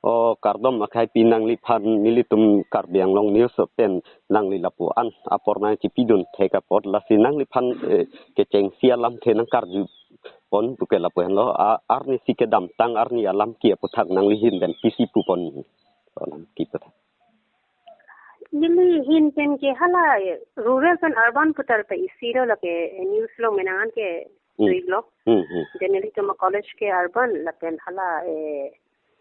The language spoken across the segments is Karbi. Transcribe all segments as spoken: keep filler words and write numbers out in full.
O kardom akhai pi nangliphan nelitum Karbi Anglong News pen nangli lapu-an apor nangchipidun thek apot lasi nangliphan eh, kechengsi alamthe nangkarju pon puke lapu henlo a arni si kedamtang arni alam ke aputhak nangli ahin pen pisi pupon alam ke aputhak. Neli ahin pen ke hala eh, rural pen urban putar pe isi lo lake eh, news lo menangan ke Hmm. tuik lo. Hmm, hmm, Generally to college ke urban lapen hala eh,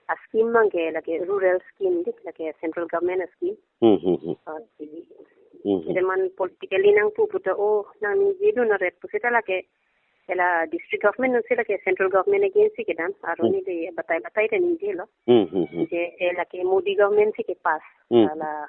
a scheme mang ke lake rural scheme dik lake central government scheme. hmm, hmm, hmm, Ah, si- hmm, hmm. Jadi man politically nangpu puta o nangningje dun aret pusita lake ela district government nang sila ke central government agency kedam aro Hmm. neli batai batai ta ningje lo. Hmm, hmm, hmm, Je eh, lake Modi government si ke pass. Hmm. Hala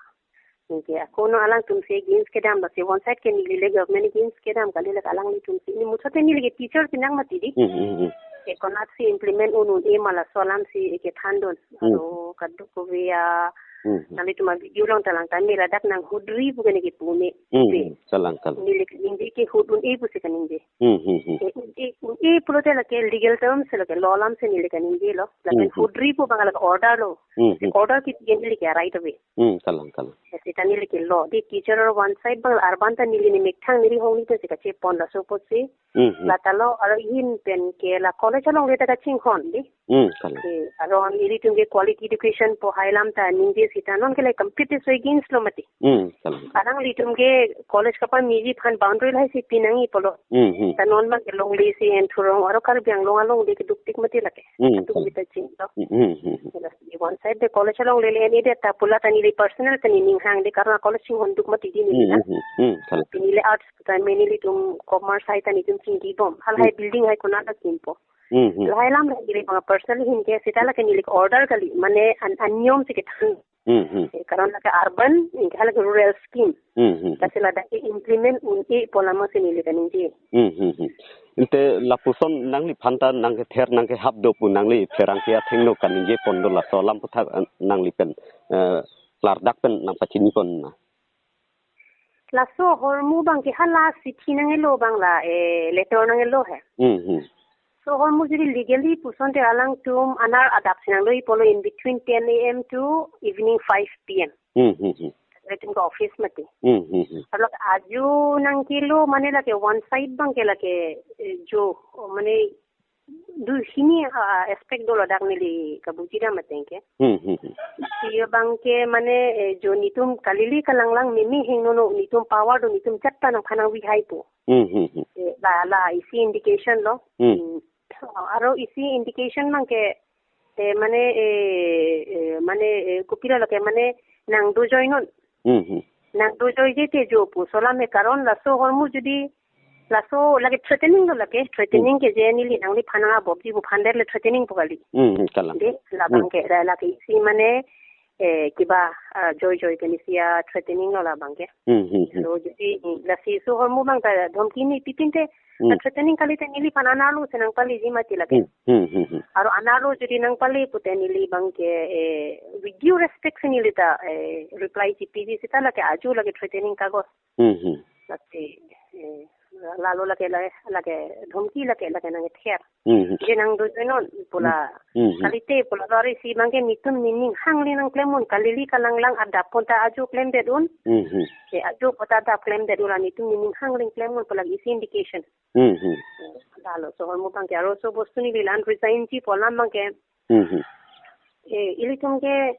ningje ako no alangtum si against kedam lasi one side ke neli le government against kedam kali lake alanglitum si ni muthot te neli ke teacher pinang mati di. hmm, hmm, hmm. Ekonat si implement un un-e ma laso alam si ke thandun. Hmm. Aro kaduk ko via Hmm, hmm. nanglitum a video along ta lang ta me ladak nanghudri pu ke neli ke pune. Hmm, Pe. hmm. Kalang, kalang. Neli ke ningje ke hud un-e pusi ke ningje. Hmm, hmm, hmm. Eh, un-e, un-e pulote lake legal terms lake law alam si neli ke ningje lo. Lapen Hmm, hmm. Hudri pu bang lake order lo. Hmm, hmm. Order ke neli ke right away. Hmm, kalang, kalang. Sita neli ke law. Di teacher or one side bang urban ta neli ni mekthang neli hong ni te si kache pon laso apotsi. Hmm, hmm. Lata lo aro ahin pen ke la college along le ta kachinghon di. Hmm, kalang. Eh, aro nelitum ke quality education pu hai alam ta ningje sita non ke le complete so against lo mati. Hmm, kalang. Alanglitum ke college kapamiji aphan boundary lahai si pinangji pulo. Hmm, hmm. Ta non bang ke longle si en thurong aro Karbi Anglong along de keduk tik mati lake. Hmm, Tuk kalang. Bita ching lo. Hmm, hmm, hmm. One side de college along le le en ede ta pula ta neli personal ta ni ninghang de karena college chinghon duk mati di neli Hmm, na. hmm, hmm, kalang. Neli arts ta me nelitum commerce hai ta nelitum chingki bom. Hal hai building hai konat ta kimpo. Hmm, hmm. Lahai alam lagi le bang personal ahin ke sita lake neli ke order kali mane an aniom si kethan. Hmm, hmm. Eh, karena lake urban, eh, hala ke rural scheme. Hmm, hmm, hmm. Kasi ladak ke implement un-e pu alam si neli ke ningje. Hmm, hmm, hmm. Inte lapuson nangliphan ta nangkether nangkehap do pu nangli pherangke athengno kaningje pon do laso alam aputhak eh, nangli pen eh, klardak pen nangpachini pon na. Laso ahormu bang ke hala chithi nangkelo bang la, eh, letter nangkelo he. Hmm, hmm. So ahormu jodi legally puson te alangtum anar adap si nanglo-i pulo in between ten a m to evening five p m. Hmm, hmm, hmm. Latum ke office mati. Hmm, hmm, hmm. Aro ajo nangkelo mane lake one side bang ke lake eh, jo mane du hini ah, aspect do ladak neli kabuji dam ateng ke. Hmm, hmm, hmm. Iyo bang ke mane eh, jo nelitum kalili kalanglang mimi hingno no nelitum power do nelitum jatta nangphan nangvihai po. Hmm, hmm, hmm. Eh, la la isi indication lo. Hmm. Hmm. Aro isi indication bang ke eh, mane eh, eh, mane eh, kopilo lake mane nangdojoi non. Hmm, hmm. Nangdojoi je te jo pu so alam he karon laso ahormu jodi laso lake threatening lo lake threatening ke je neli nangliphan nang abobji pu aphan det le threatening pu kali. Hmm, hmm, kalang. De labang ke la lake isi mane eh, kiba ah, joi joi ke neli si a threatening lo labang ke. Hmm, hmm, hmm. Lo jodi lasi so ahormu bang ta dhomki ni pipin te Hmm. threatening kali te neliphan anerlo si nangpaliji mati lake. Hmm, hmm, hmm, hmm. Aro anerlo jodi nangpale pute neli bang ke eh, with due respect si neli ta eh, reply chipiji sita lake ajo lake threatening kagos. Hmm, hmm. Lasi eh, lalo lake lake lake dhomki lake lake nangther. Hmm, hmm. Je nangdojoi non pu la Hmm, hmm. kalite pu la lori si bang ke nelitum nening hangli nangklem un kalili kalanglang adap pon ta ajo klemdet un. Hmm, hmm. Eh, ajo pu ta adap klemdet un la nelitum nening hangli klem un pu la isi indication. Hmm, hmm. Lalo so ahormu bang ke aro so bostu neli la-an resign ji pu alam bang ke. Hmm, hmm. Eh, ilitum ke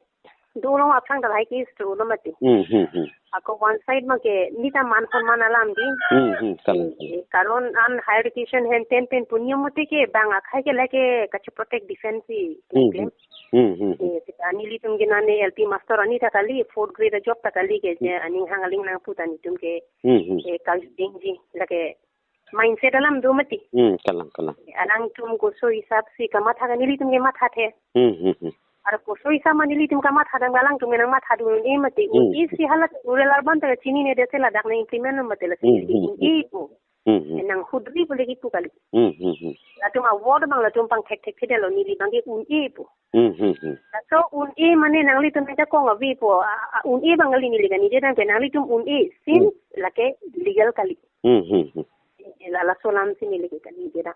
dolong aphrang ta lahai case tu lo mati. Hmm, hmm, hmm. Ako one side bang ke neli ta man hon man alam di. Hmm, hmm. Kalang. Eh, karon an higher education hen ten pen punyo mati ke bang akhai ke lake kachi protect defense si. Hmm, hmm. Hmm, hmm, hmm. Eh, sita nelitum ke nane L P master ani ta kali fourth grade a job ta kali ke je aning hang aling nangpu ta nelitum ke Hmm, hmm. eh, kal ding ji lake mindset alam do mati. Hmm, kalang, kalang. Alangtum koso hisap si kamatha ka nelitum ke mathathe. Hmm, hmm, hmm. Aro koso hisap ma nelitum kamatha dam alangtum nangmatha dun-e mati. Hmm. Isi hala rural urban ta chinine de se ladak nang implement mati lasi. Hmm, hmm, Un-e pu. Hmm, hmm. Nanghudri pu lagi pu kali. Hmm, hmm, hmm. Latum a word bang latum pangthekthek thedetlo neli bang ke un-e pu. Hmm, hmm, hmm. Laso un-e mane nanglitum ta kong avi pu. A- a- Un-e bang kali neli kaningje dam ke nanglitum un-e since lake legal kali. Hmm, hmm, hmm. La laso alam si neli kaningje dam.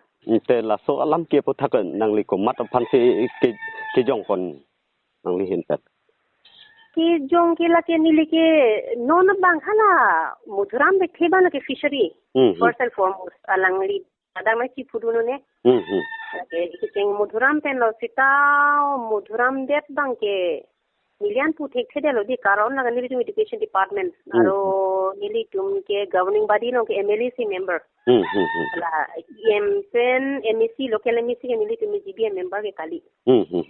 Te laso alam ke aputhak nangli komat aphan si ke kejong pon. Alangli ahin pen. Kejong ke lake neli ke non abang hala Madhuram Lekthe abang lake fishery. Hmm, hmm. First and foremost, alangli adang na chipudun un-e. Hmm, hmm. Lake kecheng Madhuram pen lo seta Madhuram det abang ke neli an pu thekthedetlo dei, karon lake nelitum education department. Hmm. Aro nelitum ke governing body along ke M L A si member. Hmm, hmm, hmm. La E M pen M A C, local M A C ke nelitum G B M member ke kali. Hmm, hmm.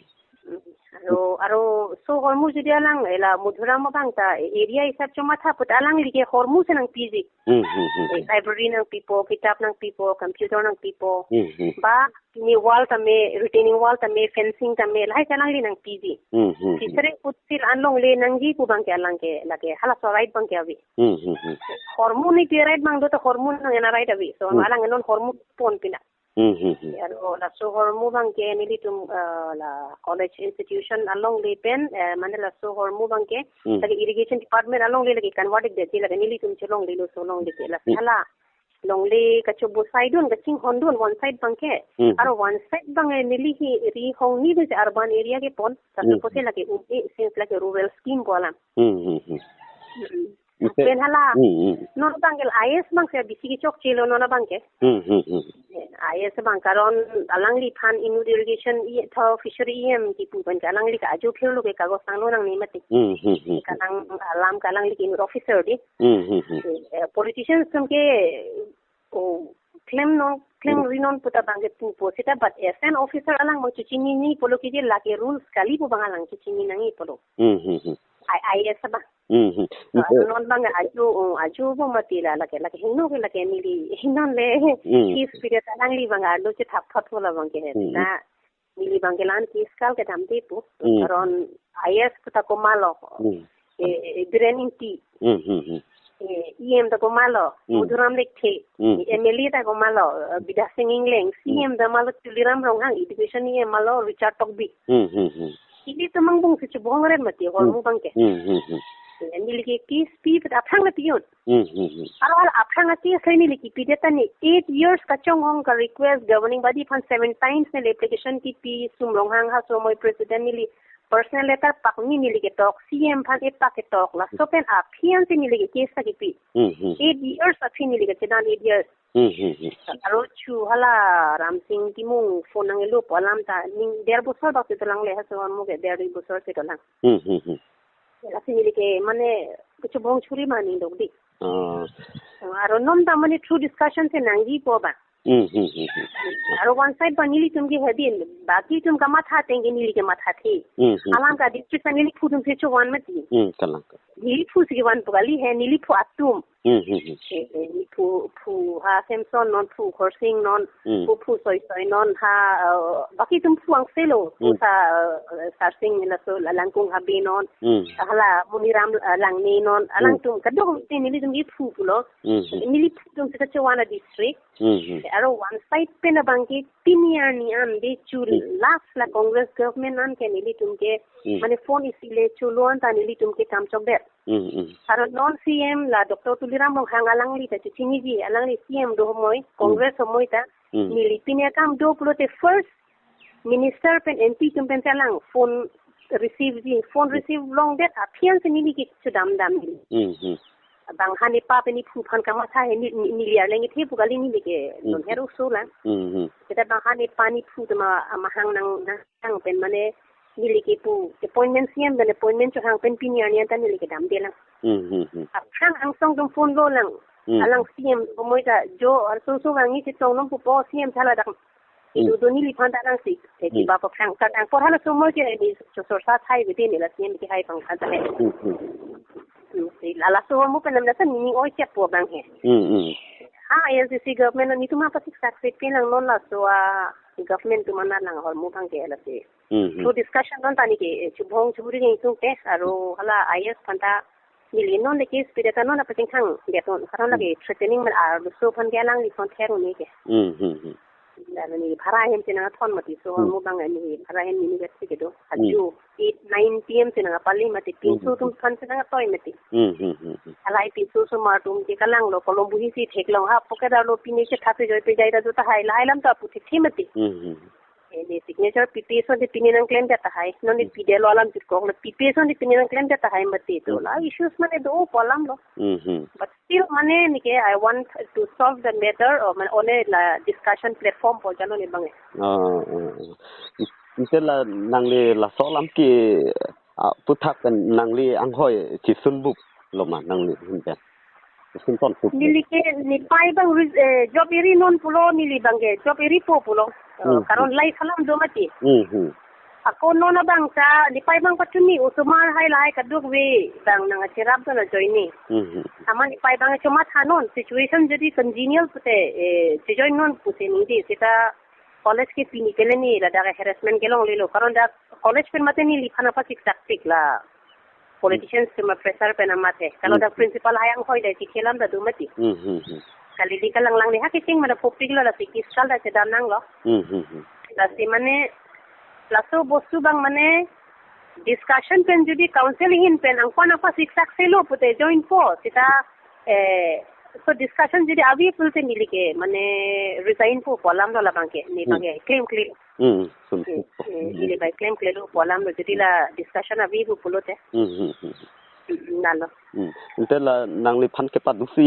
Aro, aro so hormu jodi alang, ela Madhuram abang ta area hisap chomatha put alangli ke hormu si nangpiji. Hmm, hmm, hmm, Eh, hmm. Library nangpipo, kitab nangpipo, computer nangpipo. Hmm, hmm. Ba, pini wall tame, retaining wall tame, fencing tame, lahai ke alangli nangpiji. Hmm, hmm, hmm. Fishery put sil an longle nangji pu abang ke alang ke, lake halaso right abang ke ave. Hmm, hmm, hmm. Hormu ni pi right abang do ta hormu nang ena right ave. So, Hmm. alang non hormu pon pina. Hmm, hmm, hmm. Aro laso hormu abang ke nelitum, eh, la college institution alongle pen, eh, mane laso hormu abang ke, Hmm. lake irrigation department alongle lake convert-ik detji, lake nelitum chelonglelo, so longle ke, la Hmm. hala longle kachobosai dun, kachinghon dun, one side abang ke. Hmm. Aro one side abang ke neli hi ri hong ni dun si urban area kepon, Hmm. kachopo si lake um-e, since lake rural scheme pu alam. Hmm, hmm, hmm. Hmm. Pen hala. Hmm, hmm. Non abang ke I A S abang si bisi kechokchelo non abang ke. Hmm, hmm, hmm. I A S abang karon alangliphan inut irrigation E M tho fishery E M kipu pen ke alangli ke ajo phirlo ke kagos tanglo nangne mati. Hmm, hmm, hmm. Kalang alam ke alangli ke inut officer dei. Hmm, hmm, hmm. Eh, politicians atum ke o klem non, klem Hmm. ri non pu ta abang ke pupo seta, but as an officer alang abang chechinine pulo ke je lake rules kali pu abang alang chechini nangji pulo. Hmm, hmm, hmm. I-, I A S abang. Hmm, hmm. Ah, non abang ajo, oh, ajo bo mati la, lake, lake hingno ke lake neli, hingnon le, Hmm. case period alangli abang arlo chethap thot pu la abang ke Hmm. ta, neli abang ke la-an case kal ke damde pu. Hmm. Karon I A S pu ta komatlo. Hmm. Eh, eh, Biren Engti. Hmm, hmm, hmm. Eh, E M ta komatlo. Hmm. Madhuram Lekthe. Hmm. Eh, M L A ta komatlo. Eh, Bidya Sing Engleng. Hmm. C M ta matlo Tuliram Ronghang. Education E M matlo Richard Tokbi. Hmm, hmm, hmm. Ilitum angbong si chubong ren mati, Hmm. hormu abang ke. Hmm, hmm, hmm. Eh, neli ke case pi put aphrang le pi un. Hmm, hmm, hmm. Aro hala aphrang a case le neli kipi det ta ne eight years kachonghong ka request governing body aphan seven times neli application kipi, Sum Ronghang ha somoi president, neli personal letter pak ni neli ketok, C M aphan epak ketok, laso pen aphi an si neli ke case ta kipi. Hmm, hmm. Eight years aphi neli ke chedan eight years. Hmm, hmm, hmm. Aro chu hala Ramsing Timung phone nanglo pu alam ta ning der bosor bak si dolang le, ha so hormu ke der dui bosor si dolang. Hmm, hmm, hmm. Lasi neli ke mane kechubong churi ma ning dok dei. Ah. Aro non ta mane through discussion si nangji pu abang. Hmm, hmm, hmm, hmm. Aro one side abang nelitum ke hedi, baki atum kamatha ateng ke neli ke mathathe. Hmm, hmm. Alam ka district ta neli phu atum si chovan mati. Hmm, kalang ka. Neli phu si kevan pu kali he, neli phu atum. Hmm, hmm, hmm. Eh, eh, phu, phu ha Samson non, phu Khorsing non, Hmm. phu, phu Soisoi non, ha, eh, baki atum phu angse lo, phu Hmm. sa, eh, Sarsing laso la Langkung Habe non, Hmm. hala Muniram, eh, Langne non, Hmm. alangtum kadokave nelitum ke phu pulo. Hmm, hmm. Neli phu atum si kachovan a district. Hmm, hmm. Aro one side pen abang ke pini arni an de chu Hmm. last la Congress government an ke nelitum ke Hmm. mane phone isi le cholo an ta nelitum ke kam chokdet. Hmm, hmm. Aro non C M la Doctor Tuliram Ronghang alangli ta chechiniji, alangli C M do homoi, Hmm. Congress homoi ta, Hmm. neli pini akam do pulote first minister pen M P atum pen si alang phone receive ji, phone Hmm. receive longdet aphi an si neli ke chodam dam neli. Hmm, hmm. Bang ha ne pa pen iphu aphan kamatha he ni, ni, neli arleng kethe pu kali neli ke Hmm. non hero so la. Hmm, hmm. Seta bang ha ne pa ne phu atum amahang nang, nang pen mane neli ke pu appointment C M pen appointment chohang pen pini arni an ta neli ke damde lang. Hmm, hmm, hmm. Aphrang angsong atum phone lo lang. Hmm. Alang C M homoi ta jo arso so vangji chetong non pupo C M thala dak. Hmm. Idu do neliphan ta nang si. Eh, Hmm. kiba aphrang ta tang por hala somoi ke ni chosor sa thai bete ni la C M ke hai pang khan ta le. Hmm, hmm. Hmm, si la laso hormu pen nam la sa nini oi chep po abang he. Hmm, hmm. Ha, A I S D C government netum apasik succeed pen lang non laso a government atum an lang hormu abang ke lasi. Hmm, hmm. Through discussion non ta ne ke, eh, chubong churi neng tung te, aro hala I A S aphan ta neli non le case pi det ta non apachingthang det non, karon lake Hmm. threatening man arloso aphan ke alangliphan ther un-e ke. Hmm, hmm, hmm. Lalo ne bhara ahem si nangthon mati, so Hmm. hormu abang ne bhara ahem ne ne vet si kedo. Hmm. Ajo eight, nine P M si nangpale mati, pinso Hmm. atum aphan si nangtoi mati. Hmm, hmm, hmm, hmm. Halahai pinso osomar atum ke kalang lo, kolom buhi si theklong ha, pocket arlo pine si thap pejoi pejai ta jo tahai, lahai alam ta pu thekthe mati. Hmm, hmm. Ini signature P P S on di pini nangklem jat tahai. Non di P D L alam chirkok le P P S on di pini nangklem jat tahai mati to. Hmm. La issues mane do pu alam lo. Hmm. But still mane neke I want to solve the matter or mane only la discussion platform pu jalo ni bang. Oh, oh, oh. Ante la nangli laso alam ke, ah, aphuthak pen nangli anghoi chisun bup lo ma nangli hin pen. Chisun ton bup. Neli ke nepei abang ris-, eh, job eri non pulo neli abang ke job eri po pulo. Eh, hmm, karon hmm, life alam do mati. Hmm, hmm. Ako non abang ta nepei abang patumi osomar hai lahai kadokave abang nangcherap do na join ni. Hmm, hmm. Amat nepei abang chomatha non situation jodi congenial pute, eh, chejoin non pute neli seta college ke pini kele ni ladak harassment kelonglelo. Karon dak college pen mate neliphan aphan siksak pik la politicians atum apressure pen amat he. Kalau dak principal hai anghoi le chikhelam ta do mati. Hmm, hmm, hmm. Kali di kalang lang ni ha kecheng mane phopik lo lasi case kal ta chedam nanglo. Hmm, hmm, hmm. Lasi mane laso bostu abang mane discussion pen jodi council ahin pen angpan aphan siksak selo pute join po seta, eh, so discussion jodi ave pulote neli ke mane resign po pu alam lo la abang ke, ne hmm, abang ke claim claim. Hmm, sun. Hmm, hmm, neli abang claim claim lo pu alam lo jodi la discussion ave pu pulote. Hmm, hmm, hmm. Hmm, lalo. Hmm. Ante la nangliphan kepadusi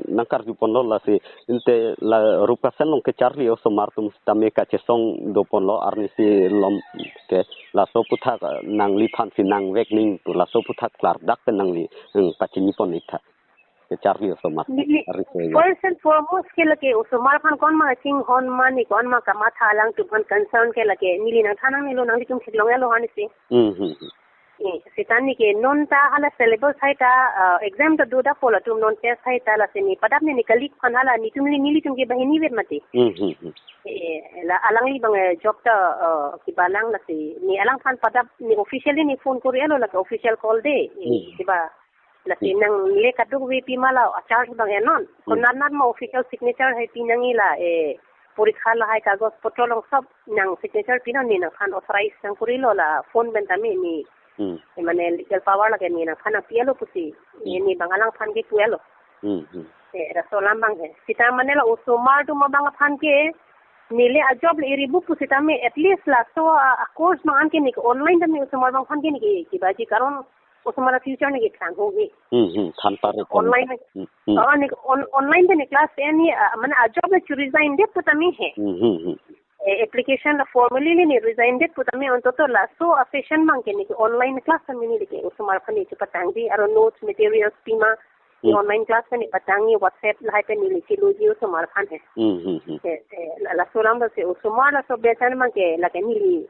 nangkarju ponlo lasi. Ante la rup kasen along kecharli osomar atum tame kachesong do ponlo arnisi lom ke laso aphuthak, eh, nangliphan si nangvek ning pu laso aphuthak klardak pen nangli, hmm, pachini pon ik tha. Kecharli osomar. Neli, arnisi ya. First and foremost ke lake osomar aphan konma chinghon ma ne konma kamatha alangtum aphan concern ke lake neli nangthan nangnelo nanglitum theklong lo arnisi. Hmm, hmm, hmm. Eh, seta neke non ta hala syllabus hai ta, ah, exam ta do dak po latum non test hai ta lasi ne padap ne ne kali aphan hala netum neli nelitum ke banghini vet mati. Hmm, hmm, hmm. Eh, la alangli abang, eh, job ta, eh, kiba lang lasi ne alangphan padap ne officially ne phone kori-elo lake official call de. Eh, hmm, kiba lasi hmm, nangle kadokave pima la a-charge abang enon. Hmm. Konat nat ma official signature hai pi nangji la, eh, porikha lahai kagoj potro along sob nang signature pinon ne nangphan authorize nangkorilo la phone pen tame ne. Hmm. Eh, mane legal power lake ne nangphan nangpi-elo pusi. Hmm. Eh, ne abang alangphan ke pu-elo. Hmm, hmm. Eh, laso alam abang he. Seta mane la osomar atum abang aphan ke neli a-job le eri bup pusitame at least laso a, a-course abang an ke neke online tame osomar abang aphan ke neke kibaji karon osomar a-future neke thanghong he. Hmm, hmm, than pare kon. Online. Hmm, hmm. Oh, neke on-, online tame class ten ni, ah, mane a-job le chu-resign det putame he. Hmm, hmm, hmm. Eh, application la formally le ne resign det putame ontoto laso a-session abang ke neke online class tame nelike osomar aphan ne chepatangji aro notes materials pima. Hmm. Online class pen ne patangji WhatsApp lahai pen neli cheloji osomar aphan he. Hmm, hmm, hmm. Eh, eh, la, laso alam lasi osomar laso batch an abang ke lake neli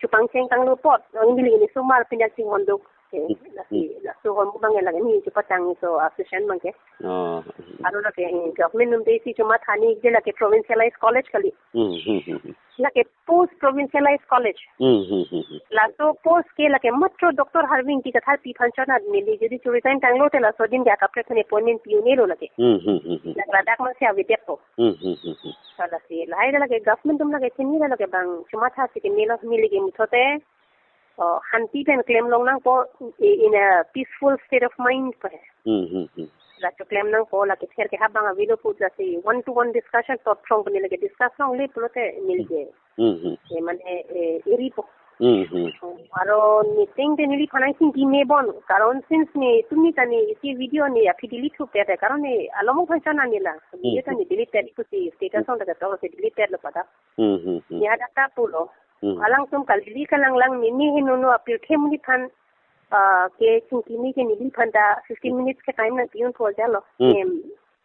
chepangcheng tanglo apot, ang neli ne osomar pinjak chinghon do. Eh, hmm, lasi, hmm, laso ahormu abang ke lake neli chepatangji laso a-session abang ke. Oh. Aro lake, eh, government atum te isi chomatha ni je lake provincialized college kali. Hmm, hmm, hmm, hmm. Lake post provincialized college. Hmm, hmm, hmm, hmm. Laso post ke lake matro Doctor Harvey Ingti Kathar pi aphan chonat neli jodi chu-resign tanglote laso din ke akaprek aphan appointment pi-un-elo lake. Hmm, hmm, hmm, hmm. Lake ladak masi avedet po. Hmm, hmm, hmm, hmm. Lasi lahai lake government atum lake chini lake abang chomatha si ke neli, nelike muthote, oh, hanti pen klem long nangpo i-, in a peaceful state of mind pu he. Hmm, hmm, hmm. La choklem nangpo lake ther ke habang avelo pu lasi one to one discussion to throng pen lake discuss longle pulote nelike. Hmm, hmm. Eh, mane, eh, eri po. Hmm, hmm. Aro neting te neliphan nangchingki me bon. Karon since netum ni ta ne isi video ne aphi delete thu pet karon ne alomong aphan chonat ne la. Video ta ne delete pet pusi status along ta kato si delete pet lo pada. Hmm, hmm, hmm. Ne hadak ta pulo. Hmm. Alangtum kali kalang lang ne ne henono apirthe monit aphan, ah, kechingki ne ke neliphan ta fifteen minutes ke time nangpi-un tho jalo. Hmm. Em,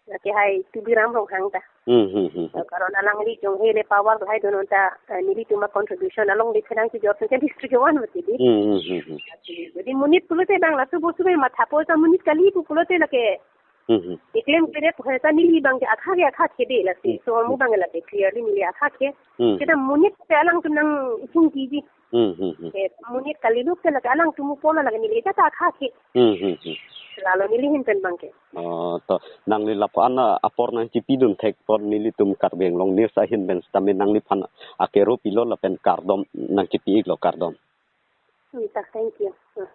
lake hai Tuliram Ronghang ta. Hmm, hmm, hmm, hmm. Karon alangli jong hele power hai donon ta, eh, nelitum a-contribution along le pherang si jor sengke district one mati di. Hmm, hmm, hmm, hmm. Jadi monit pulote abang laso bostu abang matha po ta monit kali pu pulote lake. Hmm, hmm. Eklem kere pu ta neli abang ke akha ke akha khe de lasi. Hmm. So ahormu abang lake clearly neli akha khe. Hmm. Seta monit te alangtum nangchingkiji. Hmm, hmm, hmm. Eh, monit kali luk te lake alangtum pulo lake neli ta akha khe. Hmm, hmm, hmm. Lalo neli ahin pen abang ke. Oh, to nangli lapu-an, ah, apor nangchipidun thek apot nelitum Karbi Anglong News ahin pen sitame nangliphan akero pilo lapen kardom nangchipi iklo, kardom. Hmm, ta, thank you. Hmm.